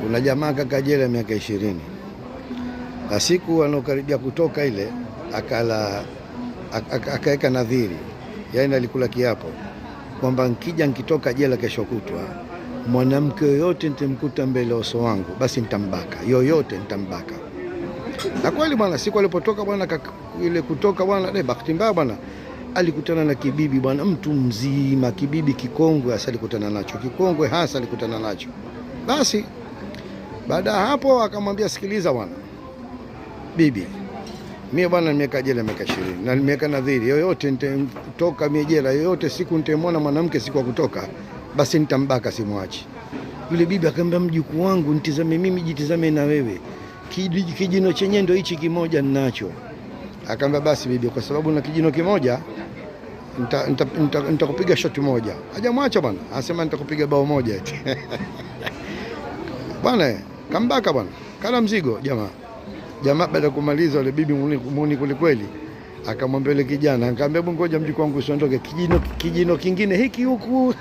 Kuna jamaa kakaa jela miaka 20 na siku anaokaribia kutoka ile akala akaweka nadhiri, yaani alikula kiapo kwamba nkija nkitoka jela kesho kutwa, mwanamke yoyote nitamkuta mbele ya uso wangu, basi nitambaka, yoyote nitambaka. Na kweli bwana, siku alipotoka bwana, ile kutoka bwana, bahati mbaya bwana, alikutana na kibibi bwana, mtu mzima, kibibi kikongwe hasa alikutana nacho, kikongwe hasa alikutana nacho. Basi baada ya hapo akamwambia, sikiliza bwana bibi, mie bwana nimeweka jela miaka 20 na nimeweka nadhiri, yoyote nitatoka mie jela, yoyote siku nitamwona mwanamke siku ya kutoka, basi nitambaka, simwachi. Yule bibi akamwambia, mjukuu wangu, nitizame mimi, jitizame na wewe, kijino chenyewe ndio hichi kimoja ninacho. Akamwambia, basi bibi, kwa sababu na kijino kimoja nitakupiga shoti moja. Hajamwacha bwana, anasema nitakupiga bao moja eti. Bwana kambaka bwana, kala mzigo jamaa. Jamaa baada ya kumaliza yule bibi muni kweli kweli, akamwambia yule kijana, akamwambia hebu ngoja mjukuu wangu usiondoke, kijino kingine hiki huku.